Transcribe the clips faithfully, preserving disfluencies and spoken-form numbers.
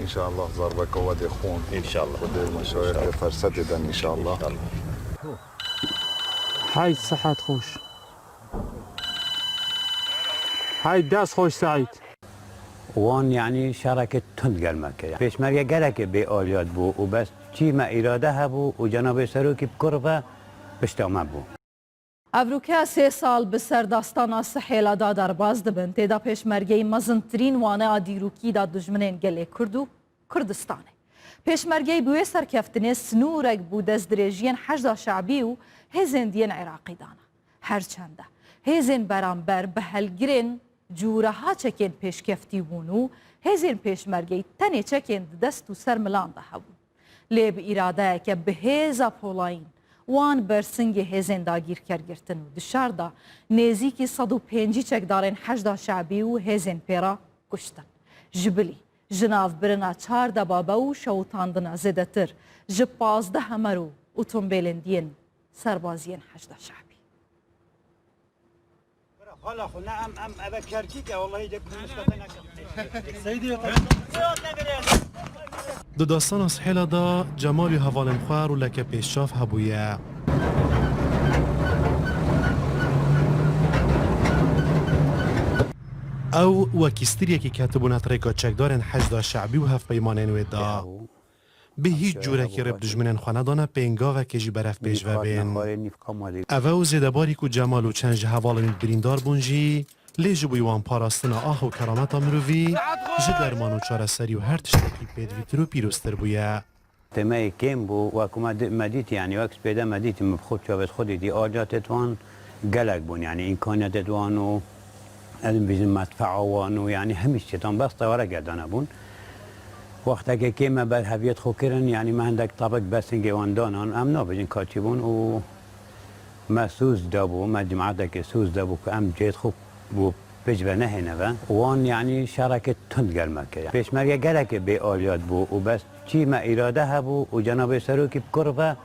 İnşallah zarbeka we dê xon. İnşallah. Xwedê me şayetê fersetê den inşallah. İnşallah. Hey sihet xweş. Hey dest xweş Seîd. Wan, yanî, şereke tund gel me kir. Pêşmerge gelekê bêaliyat bû û bes çî me îrade hebû û cenabê serokî bi kur ve pişta me bû. Evroke sê sal bi ser dastana Sihêla da derbas dibin. Tê de pêşmergeyî mezintirîn wane a dîrokî da dijminên gelê Kurd û Kurdistanê. Pêşmergeyî bi wê serkeftinê sinûrek bo destdirêjiyên Heşda Şe'bî û hêzên diyên Iraqî dana. Her çende hêzên beramber bi helgirên cûreha çekên pêşkeftî bûn û hêzên pêşmergeyî tenê çekên di dest û ser milan de hebûn. Lê bi îradeyeke bi hêza polayîn wan bersingê hêzên dagîrker girtin û di şer de nêzîkî sed û pêncî çekdarên Heşda Şe'bî û hêzên pê re kuştin. Ji bilî ji navbirina çar debabe û şewitandina zêdetir ji pazdeh emer û otombêlên diyên serbaziyên Heşda Şe'bî. Xala xwe ne em, em eve Kerkîk e, wellahî de kuşkate neke. Di dastana Sihêla de Cemal û hevalên xwe rûleke pêşçav hebûye. Ew wekî stiriyekî ketibûne di rêka çekdarên Heşda Şe'bî û hevpeymanên wê de. Bi hîç cûrekî rê bi dijminên xwe nedane pêngavekê jî berev pêş ve bên. Ev e û zêdebarî ku Cemal û çend ji hevalên wî birîndar bûn jî, lê ji bo wan parastina ax û kerameta mirovî ji derman û çareserî û her tiştekî pêdivîtir û pîroztir bûye. Temeyê kêm bû, wek me di-, me dît, yanî wek spêde me dît, min bi xwe çavêt xwe dîtî, aliyatêt wan gelek bûn, yanî îmkaniyatêt wan û ez bibêjim medfea wan û yanî hemî şêtan bes tewere gerdane bûn. Wextekê kêm me berheviyêt xwe kirin, yanî me hindek tabik bersingê wan danan, em nabêjin ka çi bûn û me sûz dabû, me cimaetekê sûz dabû ku em cihêt xwe bû pêş ve nehêne ve. Wan, yanî, şerekê tund gel me kir. Pêşmerge gelekê bêaliyat bû û bes çî me îrade hebû û cenabê serokî bi kur ve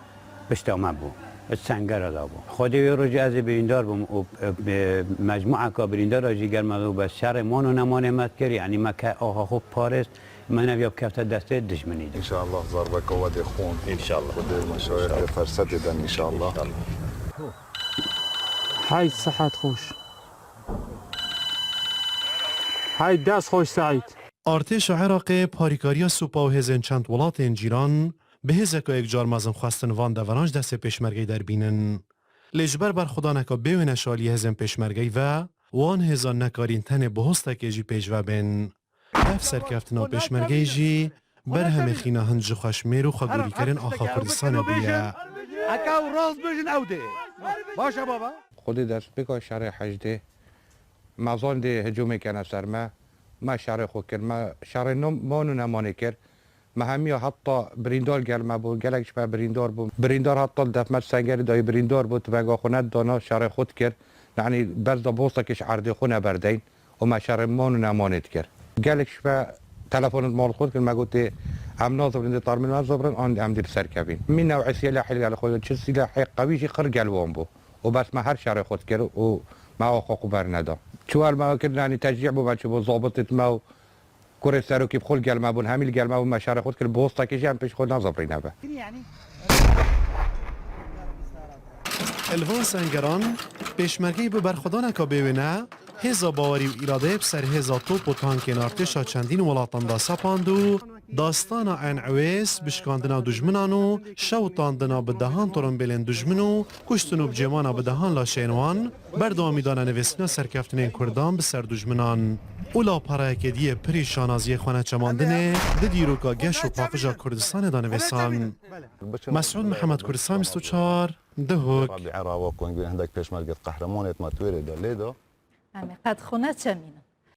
pişta me bû. Di sengera de bû. Xwedê wê rojê ez ê birîndar bûm û, e, e, mecmueka birîndara jî gel me bû, bes şerê man û nemanê me dikir, yanî me ke axa xwe parêst, me neviya bikefte destê dijminî de. İnşallah zarbeka we dê xon. İnşallah. Xwedê me şayetê fersetê den inşallah. İnşallah. Hey sihet xweş. Hey dest xweş Seîd. Artêşa Iraqê parîkariya supa û hêzên çend welatên cîran bi hêzeka yekcar mezin xwestin van deveran ji destê pêşmergeyî derbînin. Lê ji ber berxwedaneka bêwêne ji aliyê hêzên pêşmergeyî ve wan hêzan nekarîn tenê bi hostekê jî pêş ve bên. Ev serkeftina pêşmergeyê jî berhemê xîna hin ji xweşmêr û xwegorîkerên axa Kurdistanê bûye. Heke ew rast bêjin ew dê. Baş e baba. Xwedê destpêka şerê hejdê mezan dê hicûmê kene ser me. Me şerê xwe kir. Me şerê non-, man û nemanê kir. Me hemiya heta birîndar gel me bû. Gelek ji me birîndar bû. Birîndar heta li def me sengerî dayî birîndar bû. Tivenga xwe nedana şerê xwe dikir. Yanî bes da bostekê ji erdê xwe neberdeyn. û me şerê man û nemanê dikir. Gelek ji me telefonê mal xwe dikir, me gotê, em nazibirin dê tarmîn me zibirin, an em dê li ser kevîn. Mî new'ê sîlehê li gel xwe, çi sîlehê qewî jî qir gel wan bû. Û bes me her şerê xwe dikir û me axa xwe berneda. Çi wel me kir, yanî teşcî bû, me çi bû, zabitê me û kurê serokî bi xwe li gel me bûn, hemî li gel me bûn, me şerê xwe dikir, bi hostekê jî em pêş xwe nazibirîne be. Li van sengeran, pêşmergeyî bi berxwedaneka bêwêne, hêza bawerî û îradeyê bi ser hêza top û tankên artêşa çendîn welatan de sepand û dastana Eyn Ewês, bi şikandina dijminan û şewitandina bi dehan torombêlên dijmin û kuştin û bi cêmana bi dehan laşeyên wan, berdewamî dane nivîsîna serkeftinên Kurdan bi ser dijminan. Û lapereyekê diyê pirî şanaziyê xwe neçemandinê di dîroka geş û paqija Kurdistanê de nivîsan. Mesûd Mihemed, Kurdistan bîst û çar, Duhok. Rabî Erava Kongê hindek pêşmergê qehremanê ma tu wêrê de lê de. Em ê qet xwe neçemînin.